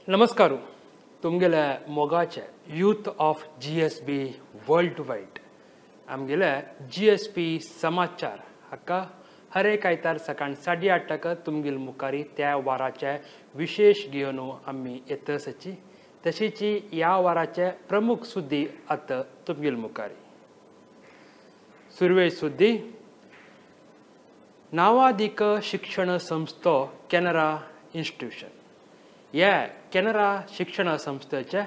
नमस्कार तुमगेले मोगाचे youth of G S B world wide आमगेले जी एस बी समाचार हाका हर एक आयतार सकाळ 8:30 तुमगेल मुखारी त्या वाराचे विशेष घेवन आमी येतसची तशीची ह्या वाराचे प्रमुख सुद्दी आतां तुमगेल मुखारी सुरवे सुद्दी नावादीक शिक्षण संस्था केनरा इन्स्टिट्यूशन ह्या केनरा शिक्षण संस्थेचे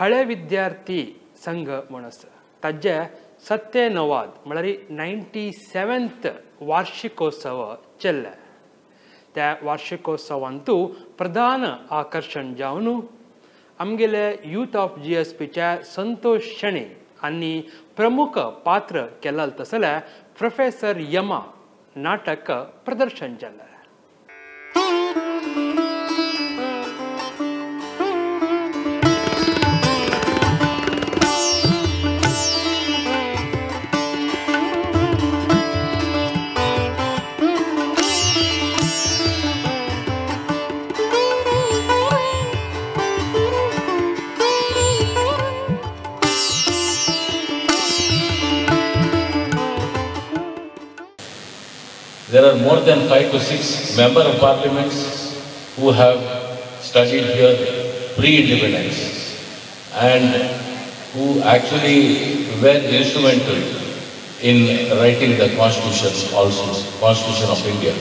हळे विद्यार्थी संघ म्हूण आसा ताजे 97 म्हळ्यार 97th वार्षिकोत्सव चल्ला. त्या वार्षिकोत्सवांतू प्रधान आकर्शण जावन आमगेले यूथ ऑफ जी एस पीच्या संतोष शणे आनी प्रमुख पात्र केल्लें तसलें प्रोफेसर यमा नाटक प्रदर्शन जालें. There are more than 5 to 6 member of parliaments who have studied here pre-independence and who actually were instrumental in writing the constitution also, Constitution of India.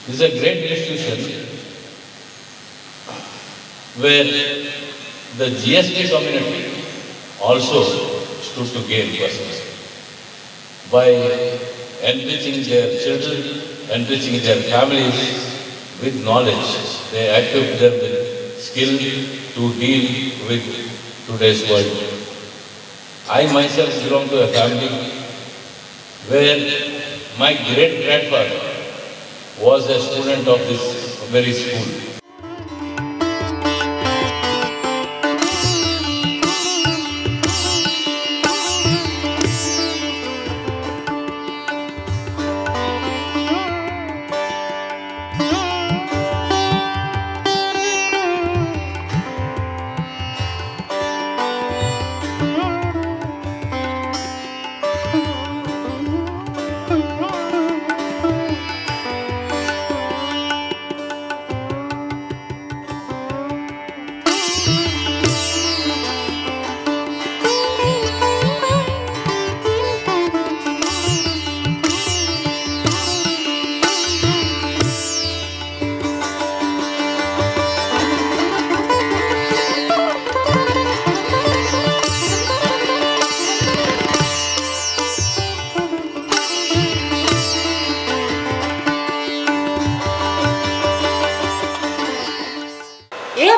This is a great institution where the GSB community also stood to gain personally by enriching their children, enriching their families with knowledge. They equip them with skill to deal with today's world. I myself belong to a family where my great-grandfather was a student of this very school.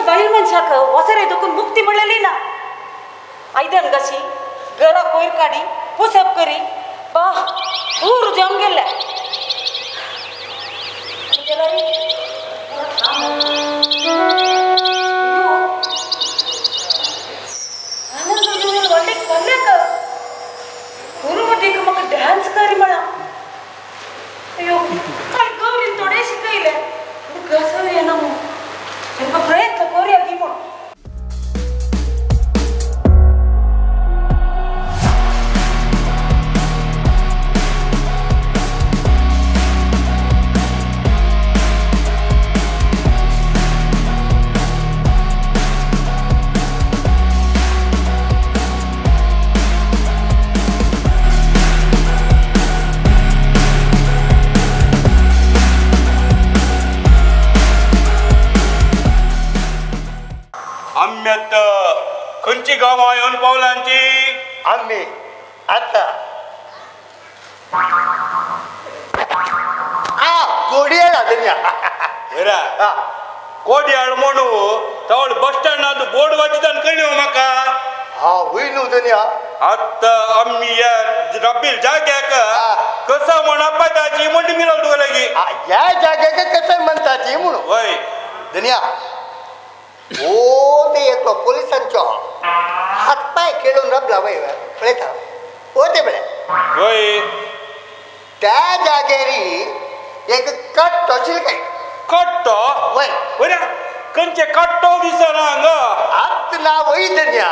बायल मनशाक वसरे दुखून मुक्ती मेळ्ळी ना. आयदन कशी घरा कोयर काडी पुसप करी बा पूर जम गेले. म्हाका डान्स करी म्हणा अयो काय गौरीन थोडे शिकयले कसं येना म्हणून ಸ್ವಲ್ಪ ಪ್ರಯತ್ನ ಕೋರಿಯಾಗಿ म्हणून. खंयची गांवां येवन पावलांची आमी आतां कोडियाळ धन्या कोडियाळ म्हणू तवळ बस स्टँडांत बोर्ड वाचितान कळ्ळी म्हाका. हा वय न्हू धन्या आतां आमी ह्या रब्बील जाग्याक कसं म्हण आपताची म्हणटी मिळोल तुका लागीं ह्या जाग्याक कसं म्हणटाची म्हणून वय. धनया ओ ते एकलो पोलिसांचो हातपाय खेळून रबला वय पळयता ओ ते पळय वय त्या जागेरी एक कट्टो आशिल्लो काय कट्टो वय वय खंयचे कट्टो दिसना हांगा आत ना वय धनया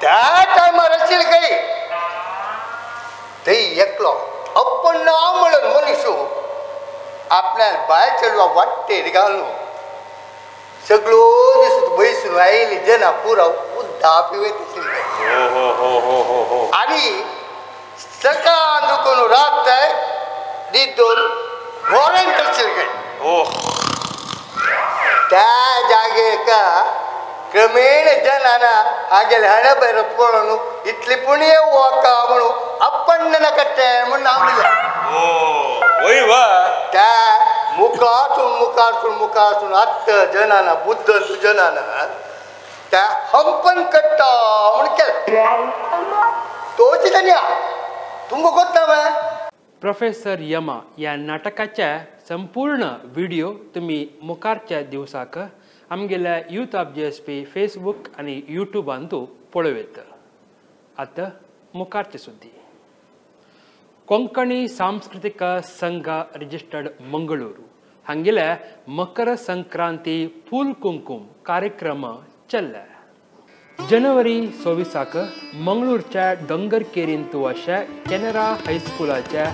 त्या टायमार आशिल्लो काय थंय एकलो अप्पन्ना म्हणून मनीस आपल्या बायल चेडवा वाटेर घालून सगळो दीस बैसून आयली जना पुरा उद्दा पिवयत आशिल्ले आनी सकाळ दुखून रात दोन गोरेंत आशिल्ले. त्या जागेक क्रमेण जनाना हागेले हण भायर पळोवन इतली पुण्य वका म्हणून अप्पन्न कट्टे म्हणून नांव दिलें. त्या मुखासून मुखासून मुखासून आत्त जनाना बुद्ध जनाना त्या हंपन कट्टा म्हणून केलं. तोच धन्या तुमकां गोत्ता मग. प्रोफेसर यमा ह्या नाटकाच्या संपूर्ण व्हिडिओ तुमी मुखारच्या दिवसाक आमगेल्या youth of GSP Facebook आनी यूट्यूबांतू पळोवं येता. आतां मुखारची सुद्दी. कोंकणी सांस्कृतिक संघ रजिस्टर्ड मंगळूरू हांगेल्या मकर संक्रांती फूल कुंकुम कार्यक्रम चल्ला. जनवरी 26 मंगळूरच्या डोंगरकेरींतू अशा केनरा हायस्कुलाच्या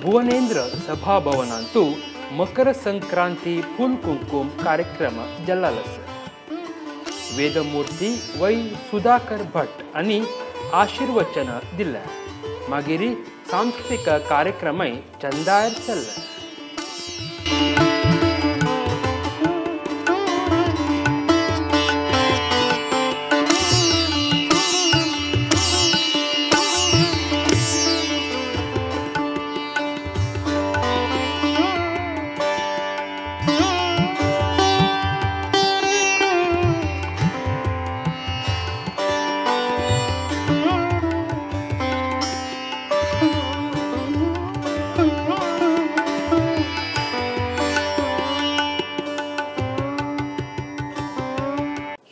भुवनेंद्र सभाभवनांतू मकर संक्रांती फूल कुंकुम कार्यक्रम जल्लाल. वेदमूर्ती वै सुधाकर भट आनी आशीर्वचन दिलें. मागीर सांस्कृतिक कार्यक्रमय चंदायर चल्ले.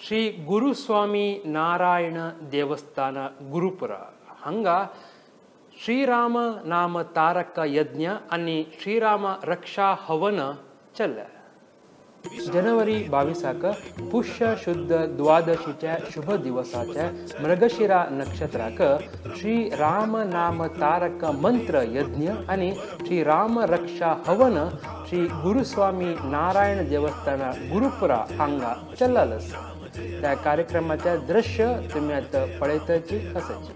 श्री गुरुस्वामी नारायण देवस्थान गुरुपुರ हांगा श्रीराम नाम तारक यज्ञ आनी श्रीराम रक्षा हवन चल्ला. जनवरी 22 पुष्य शुद्ध द्वादशीच्या शुभ दिवसाच्या मृगशिरा नक्षत्राक श्री राम नाम तारक मंत्र यज्ञ आनी श्री राम रक्षा हवन श्री गुरुस्वामी नारायण देवस्थान गुरुपुरा हांगा चल्लाल. त्या कार्यक्रमाचे दृश्य तुम्ही आता पळयताची आसाची.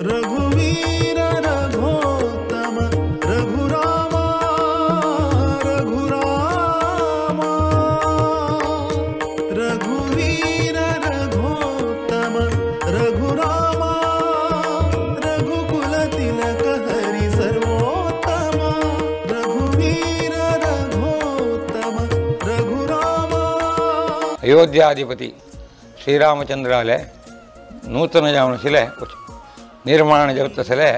रघुवीर रघोत्तम रघुरामा रघुरामा रघुवीर रघोत्तम रघुरामा रघुकुल तिलक हरि सर्वोत्तम रघुवीर रघोत्तम रघुरामा. अयोध्याधिपति श्रीरामचंद्राले नूतन जावन निर्माण जगतसले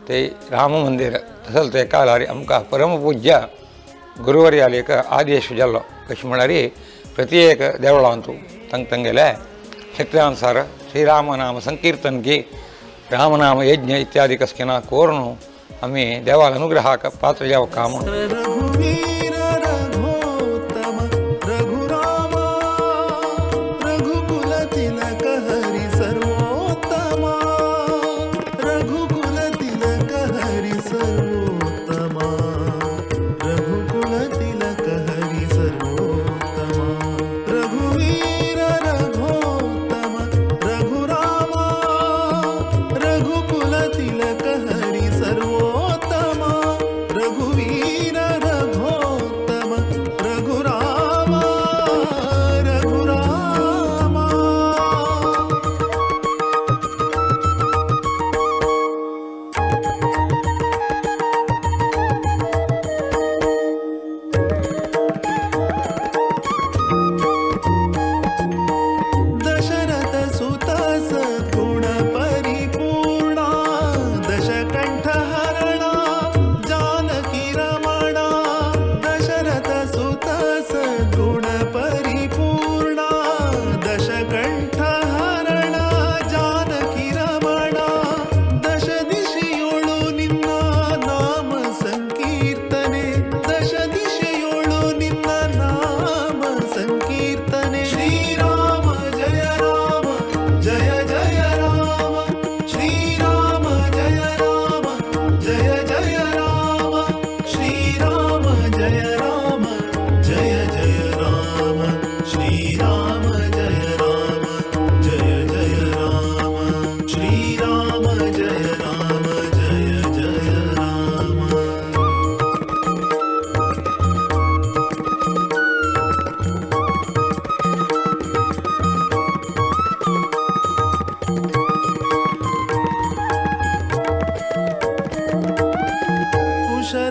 ते राम मंदिर तसल ते कालारी आमकां परमपूज्य गुरुवर्यालेक आदेश जाल्लो कशें म्हळ्यार प्रत्येक देवळांतू तंग तंगेले शक्त्यानुसार श्रीरामनाम संकीर्तन की रामनाम यज्ञ इत्यादि कसकेना कोरून आमी देवाल अनुग्रहाक पात्र जावका म्हणून. रघुवीर रघोत्तम रघुरामा रघुकुल तिलक हरि सर्वोत्तम रघुकुल तिलक हरि सर्वोत्तम रघुकुल तिलक हरि सर्वोत्तम रघुवीर रघोत्तम रघुरामा रघुकुल तिलक हरि सर्वोत्तम रघुवीर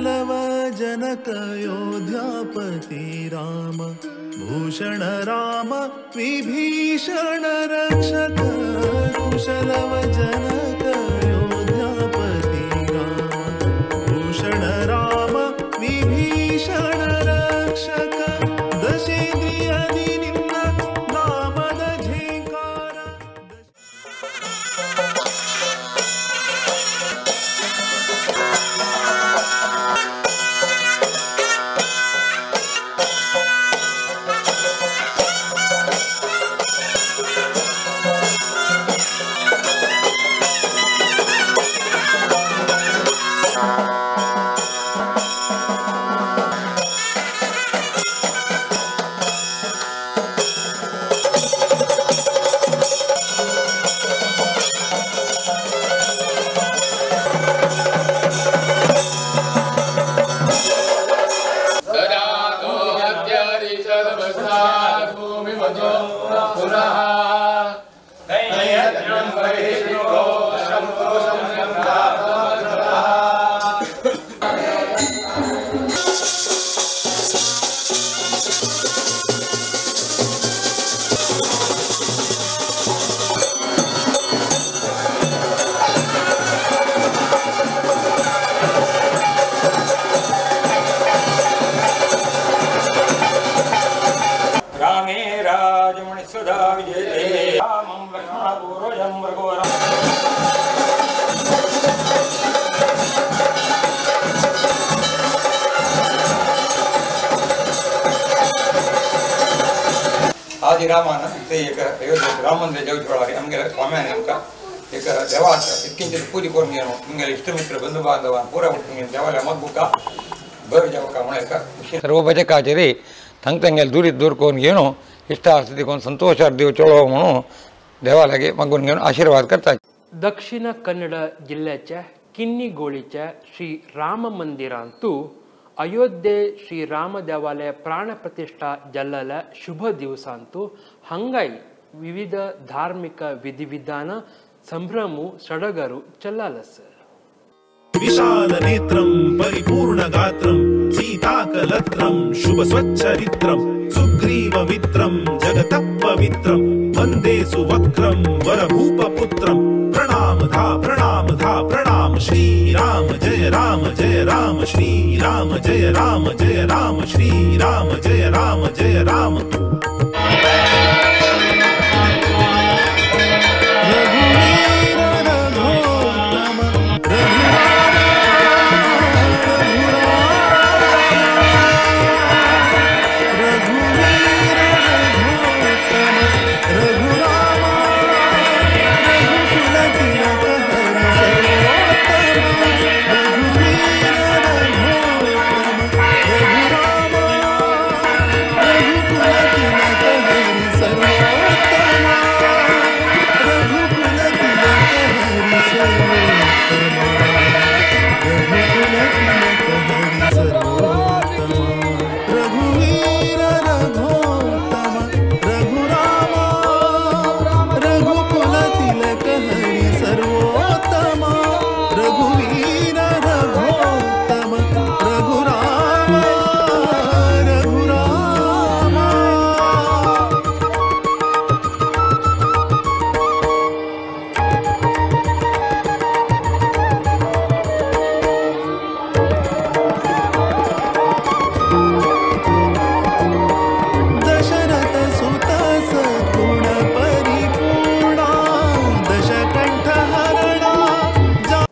कुशलव जनक अयोध्यापति राम भूषण राम विभीषण रक्षक कुशलव जनक अयोध्यापति राम भूषण राम विभीषण रक्षक दशेन्द्रियदि निन्न नामद झेंकार। आदि रामान ते एक अयोध्या राम मंदिर जवळ आमगे स्वाम्याने आमकां एक देवास किंचित पुरी करून घेवन आमगेले इष्टमित्र बंधु बांधवान पुरा देवाल्या मगबुका बर जावका म्हणून एक सर्व भजकाचेर थंग तेंगेले दुरीत दूर करून घेवन इष्ट आसा देखून संतोष देव चलो म्हणून देवा लागी मागून घेवन आशीर्वाद करता। दक्षिण कन्नड जिल्ह्याच्या किन्निगोळीच्या श्री राम मंदिरांतू अयोध्ये श्री राम देवालय प्राण प्रतिष्ठा जल्लल शुभ दिवसांतु हंगाई विविध धार्मिक विधिविधान संभ्रम सडगರು चल्लालस। विशाल नेत्रं परिपूर्ण गात्रं सीताकलत्रं शुभ स्वच्छरित्रं सुग्रीव मित्रं जगतः पवित्रं वंदे सुवक्रं वरभूपपुत्रं प्रणाम धा प्रणाम श्री राम जय राम जय राम श्री राम जय राम जय राम श्री राम जय राम जय राम। रघुवीर रघोत्तम रघुवीर रघोत्तम रघुराम रघुकुल तिलक हरि सर्वोत्तम रघुवीर रघोत्तम रघुराम रघुकुल तिलक हरि सर्वोत्तम रघुकुल तिलक हरि सर्वोत्तम रघुकुल तिलक हरि सर्वोत्तम रघुवीर रघोत्तम रघुराम रघुकुल तिलक हरि सर्वोत्तम रघुवीर रघोत्तम रघुराम रघुराम। दशरथ सुत सद्गुण परिपूर्णा दशकंठ हरणा।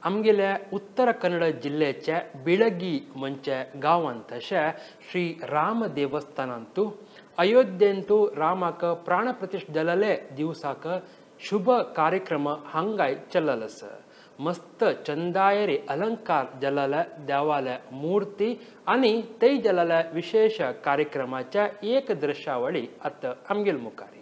आमगेल्या उत्तर कन्नड जिल्ह्याच्या बिळगी म्हणचे गांवांत तशें श्री राम देवस्थानांतू अयोध्येंतू रामाक प्राण प्रतिष्ठा जाल्ले दिवसाक शुभ कार्यक्रम हांगाय चल्लल आसा। मस्त चंदायरे अलंकार जाल्ले देवाल्या मूर्ती आनी थंय जाल्ल्या विशेष कार्यक्रमाच्या एक दृश्यावळी आतां आमगेल मुखारी।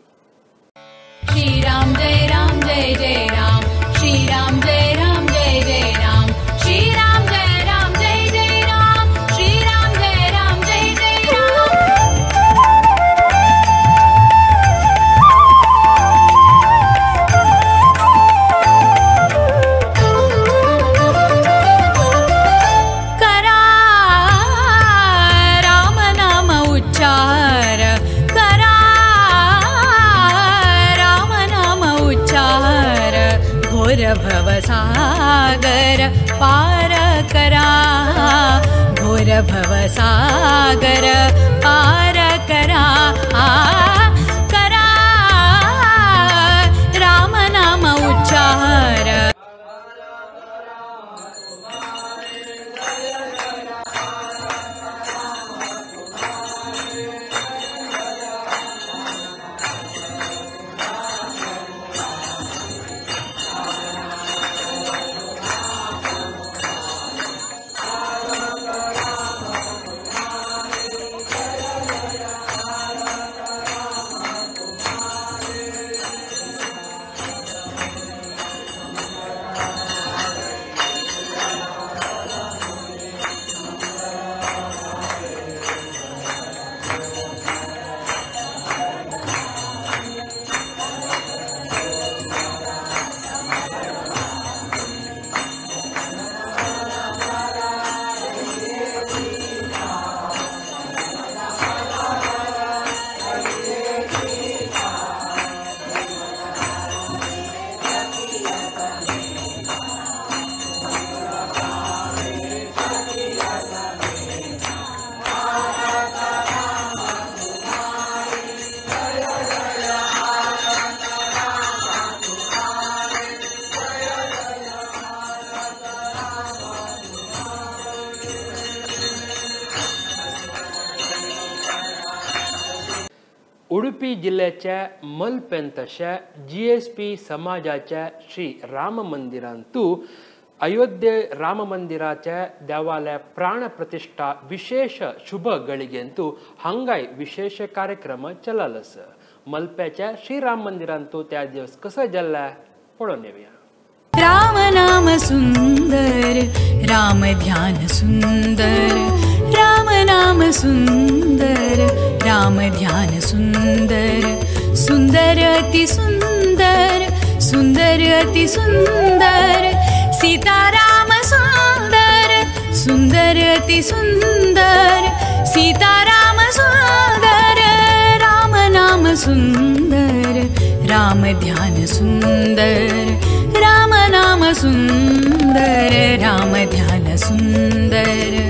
श्री राम जय राम जय जय राम श्री राम जय राम जय जय राम श्री राम जय राम जय जय राम श्री राम जय राम जय जय राम। घोर भवसागर पार करा, घोर भवसागर पार करा, करा राम नाम उच्चार। उडुपी जिल्ह्याच्या मलपेंतशा GSP समाजाच्या श्री राम मंदिरांतू अयोध्ये राम मंदिराच्या देवालय प्राण प्रतिष्ठा विशेष शुभ ಗಳಿಗೆಂತೂ हंगाय विशेष कार्यक्रम चललस। मलप्याच्या श्री राम मंदिरांतू त्या दिवस कसं जल्ला पळोवन येवया। राम नाम सुंदर, राम ध्यान सुंदर, राम नाम सुंदर, राम ध्यान सुंदर, सुंदर अति सुंदर, सुंदर अति सुंदर, सीता राम सुंदर, सुंदर अति सुंदर, सीता राम सुंदर, राम नाम सुंदर, राम ध्यान सुंदर, राम नाम सुंदर, राम ध्यान सुंदर।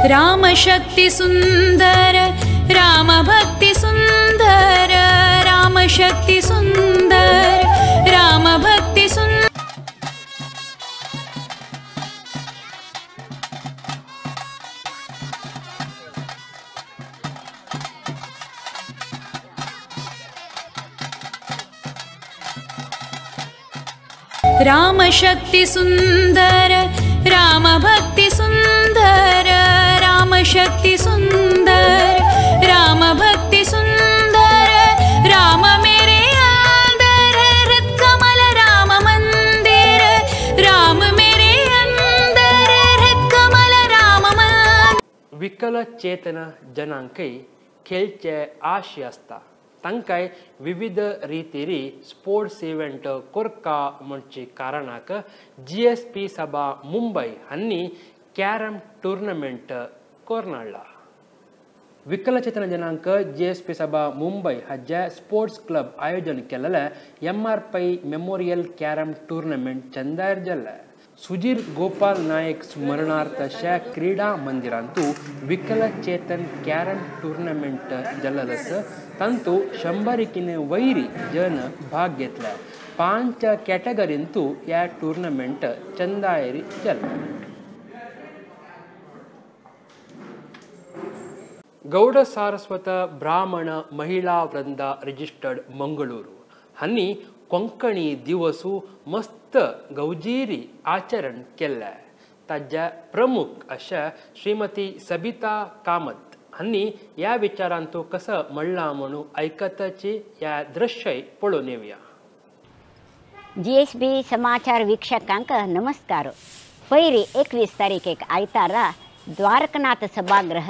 राम शक्ति सुंदर, राम भक्ति सुंदर, राम शक्ति सुंदर, राम भक्ति सुंदर। राम शक्ति सुंदर, राम भक्ति सुंदर, राम शक्ति सुंदर, राम भक्ति सुंदर, राम मेरे अंदर हृद कमल राम मंदिर, राम मेरे अंदर हृद कमल राम मंदिर। विकलचेतन जनांकय खेळचे आशय आसता, तांकांय विविध रितीरी स्पोर्ट्स इव्हेंट कोरका म्हणचे कारणाक GSP सभा मुंबय हांणी कॅरम टुर्नामेंट कोरनाडला। विकलचेतन जनांक GSP सभा मुंबय हाज्या स्पोर्ट्स क्लब आयोजन केलेले MR Pai memorial carrom tournament चंदायर जाल्ले। सुजीर गोपाल नायक स्मरणार्थ अशा क्रीडा मंदिरांतू विकलचेतन कॅरम टुर्नामेंट जाल्लस तांतू 100 वैरी जन भाग घेतले। 5 कॅटेगरींतू ह्या टुर्नामेंट चंदायरी जाल्ले। ಗೌಡ ಸಾರಸ್ವತ ಬ್ರಾಹ್ಮಣ ಮಹಿಳಾ ವೃಂದ ರಿಜಿಸ್ಟರ್ಡ್ ಮಂಗಳೂರು ಹನ್ನಿ ಕೊಂಕಣಿ ದಿವಸು ಮಸ್ತ್ ಗೌಜೀರಿ ಆಚರಣ್ केल्ले. ताज्या प्रमुख अशा श्रीमती सबिता कामत हांणी ह्या विचारांतू कसो म्हणलां म्हणून आयकताची ह्या दृश्य पळोवन येवया. जीएसबी समाचार वीक्षकांक नमस्कार. पयली 21 तारीख आयतारा द्वारकनाथ सभागृह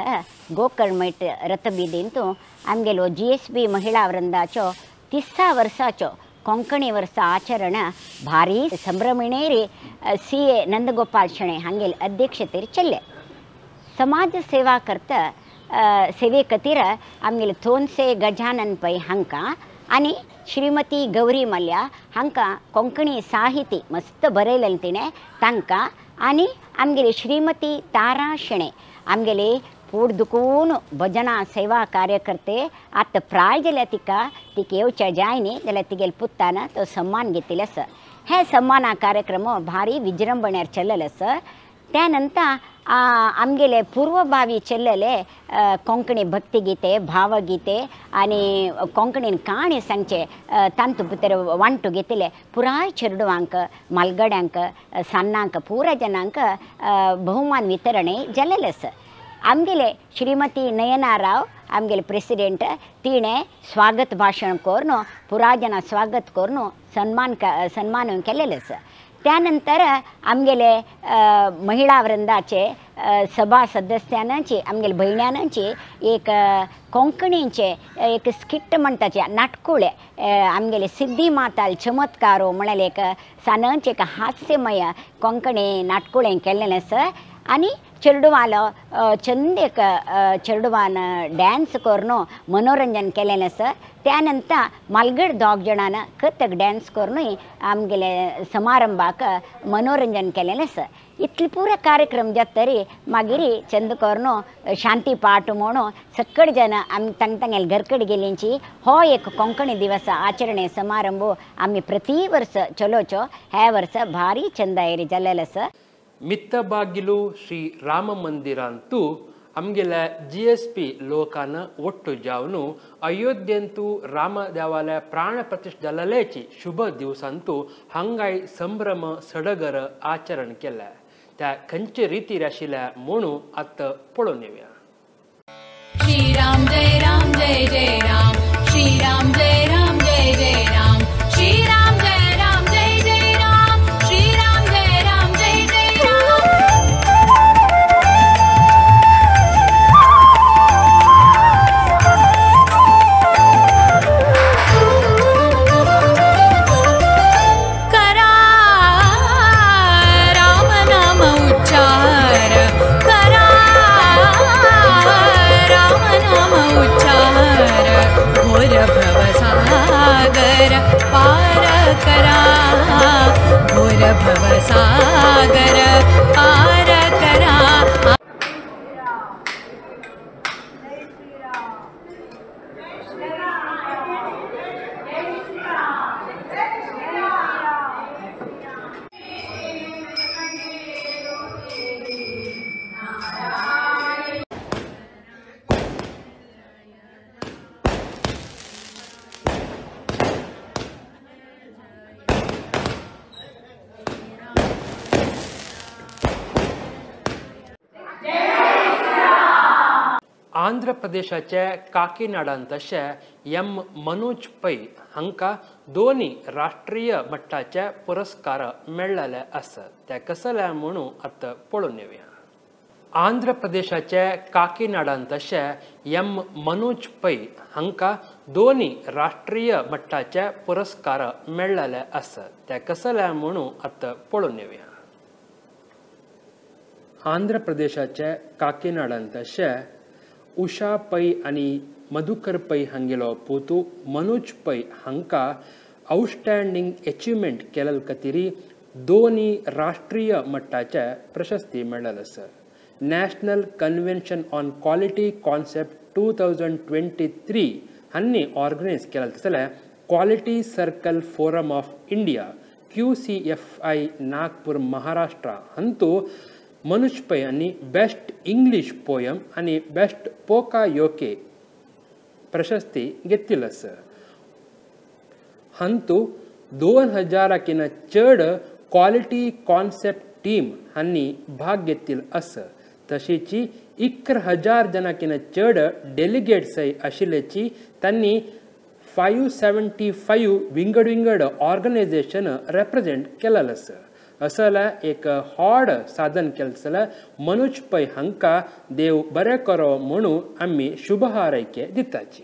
गोकर्णमठ रथबीदींतू आमगेलो जीएसबी महिळा वृंदाचो 30 वर्साचो कोंकणी वर्सा आचरण भारी संभ्रमिणेरी सी.ए. नंदगोपाल शणे हांगेल अध्यक्षतेर चल्ले. समाज सेवा करता सेवे खातीर आमगेले थोनसे गजानन पै हांकां आनी श्रीमती गौरी मल्या हांकां कोंकणी साहिती मस्त बरयलें तिणें तांकां आनी आमगेली श्रीमती तारा शेणे आमगेले पोट दुखून भजना सेवा कार्यकर्ते आतां प्राय जाल्यार तिका तिका येवच्या जाय न्ही जाल्यार तिगेले पुत्तान तो सम्मान घेतिल्लो आसा. हे सम्माना कार्यक्रम भारी विजृंभण्यार चल्लेलो आसा. त्या नंतर आमगेले पूर्वभावी चल्लेले कोंकणी भक्तिगीते भावगीते आनी कोंकणीन काणी सांगचे तांतू भितर वांटू घेतिल्ले पुराय चेडवांक मालगड्यांक सान्नांक पुरा जनांक बहुमान वितरणय जाल्लेलें आसा. आमगेले श्रीमती नयना राव आमगेले प्रेसिडेंट तिणें स्वागत भाशण करून पुरा जनां स्वागत करून सन्मान केलेलें आसा. त्यानंतर आमगेले महिळा वृंदाचे सभा सदस्यांची आमगेले भयण्यांची एक कोंकणीचे एक स्किट म्हणटाचे नाटकुळे आमगेले सिद्धी माताल चमत्कारो म्हळ्यार एक सानचे एक हास्यमय कोंकणी नाटकुळे केल्लें आसा. आनी चेडवालो चंद एक चेडवान डांस करून मनोरंजन केलेलें आसा. त्यानंतर मालगड दोग जाणान कथक डांस करूनय आमगेले समारंभाक मनोरंजन केलेलें आसा. इतले पुरो कार्यक्रम जातरी मागीर चंद करून शांती पाठ म्हणून सकड जन आमी तांग तांगेले घर कडेन गेल्यांची हो एक कोंकणी दिवस आचरणे समारंभ आमी प्रति वर्स चलोवचो. ह्या वर्स भारी चंदायरी जाल्लेलो आसा. ಮಿತ್ತಬಾಗಿಲು ಶ್ರೀ ರಾಮ ಮಂದಿರಂತೂ आमगेल्या जीएसपी लोकान ಒಟ್ಟು जावन अयोध्येंतू राम देवालय प्राण प्रतिष्ठा जाल्ल्याची शुभ दिवसांतू हांगाय संभ्रम सडगर आचरण केलें. त्या खंयचे रितीर आशिल्ल्या म्हणून आतां पळोवन येवया. श्रीराम जय राम जय जय राम, श्रीराम जय राम जय जय राम, श्रीराम जय राम जय जय राम, श्रीराम जय राम जय जय राम. करा राम नाम उच्चार, करा राम नाम उच्चार, घोर भवसागर पार करा, घोर भवसागर पार करा. आंध्र प्रदेशाचे काकीनाडांत तशें एम मनोज पै हांकां दोनी राष्ट्रीय मट्टाचे पुरस्कार मेळ्ळेले आसात. ते कसले म्हणून आतां पळोवन येवया. आंध्र प्रदेशाचे काकीनाडांत तशें एम मनोज पै हांकां दोनी राष्ट्रीय मट्टाचे पुरस्कार मेळ्ळेले आसात. ते कसले म्हणून आतां पळोवन येवया. आंध्र प्रदेशाचे काकीनाडांत तशें उषा पै आनी मधुकर पै हांगेलो पुतू मनोज पै हांकां आउटस्टँडींग एचिवमेंट केल्ले खातीर दोनी राष्ट्रीय मट्टाचे प्रशस्ती मेळ्ळेले आसा. National convention on quality concept 2023 हांणी ऑर्गनायज केलें तसलें quality circle forum of India QCFI Nagpur Maharashtra हांतू मनुज पै हांणी बेस्ट इंग्लीश पोयम आनी बेस्ट पोका योके प्रशस्ती घेतिल्लो आसा. हांतू 2000 चड क्वालिटी कॉन्सेप्ट टीम हांणी भाग घेतिल्लो आसा. तशेंच 11,000 जणांकीन चड डेलिगेट्सय आशिल्ल्याची तांणी 575 विंगड विंगड ऑर्गनायझेशन रेप्रेजेंट केलेलें आसा. असल्या एक व्हड साधन केलें जाल्यार मनोज पै हांकां देव बरें करो म्हणून आमी शुभ हारैके दिताची.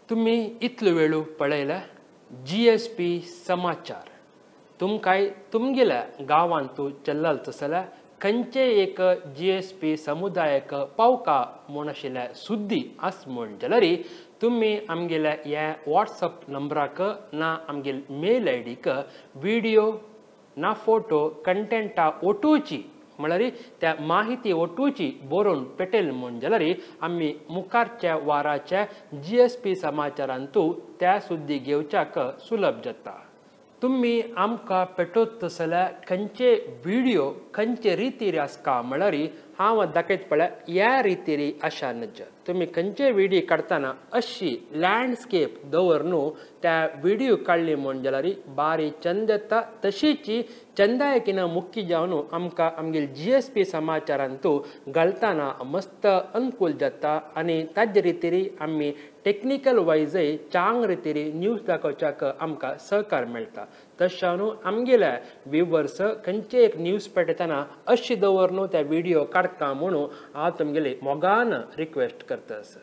तुमी इतलो वेळू पळयला GSP समाचार. तुमकांय तुमगेल्या गांवांतू चल्लाल तसल्या खंयचे एक GSP समुदायक पावका म्हूण आशिल्ल्या सुद्दी आस म्हूण जाल्यार तुमी आमगेल्या ह्या वॉट्सअप नंबराक ना आमगेले मेल आयडीक व्हिडियो ना फोटो कंटेंटा ओटूची म्हळ्यार त्या माहिती ओटूची बरोवन पेटेल म्हूण जाल्यार आमी मुखारच्या वाराच्या GSP समाचारांतू त्या सुद्दी घेवच्याक सुलभ जाता. तुमी आमकां पेटोत जाल्यार खंयचे व्हिडियो खंयचे रितीर आसका म्हळ्यार हांव दाखयत पळय ह्या रितीर आशा नज. तुमी खंयचे व्हिडियो काडटना अशी लँडस्केप दवर न्हू त्या व्हिडियो काडली म्हूण जाल्यार बारी चंद येता. तशीच चंदायकीन मुख्य जावन आमकां आमगेले GSP समाचारांतू घालतना मस्त अनुकूल जाता आनी ताजे रितीर आमी टेक्निकल वायजय चांग रितीर न्यूज दाखोवच्याक आमकां सहकार मेळटा. तशें न्हू आमगेल्या व्युवर्स खंयचे एक न्यूज पेटयतना अशी दवर न्हू त्या व्हिडियो काडटा म्हणून हांव तुमगेले मोगान रिक्वेस्ट करता आसा.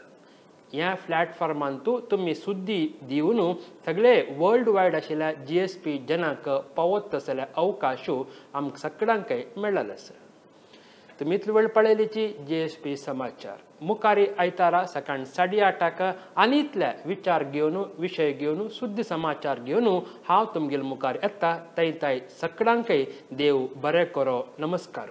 ह्या प्लॅटफॉर्मांतू तुमी सुद्दी दिवन सगळे वर्ल्ड वायड आशिल्ल्या GSP जनांक पावत तसल्या अवकाशू आमकां सगळ्यांकय मेळ्ळेलो आसा. तुमी इतलो वेळ पळयलीची GSP समाचार. मुखारी आयतारा सकाळ 8:30 आनी इतले विचार घेवन विशय घेवन सुद्दी समाचार घेवन हांव तुमगेले मुखार येता. तय तय सगळ्यांकय देव बरें करो. नमस्कार.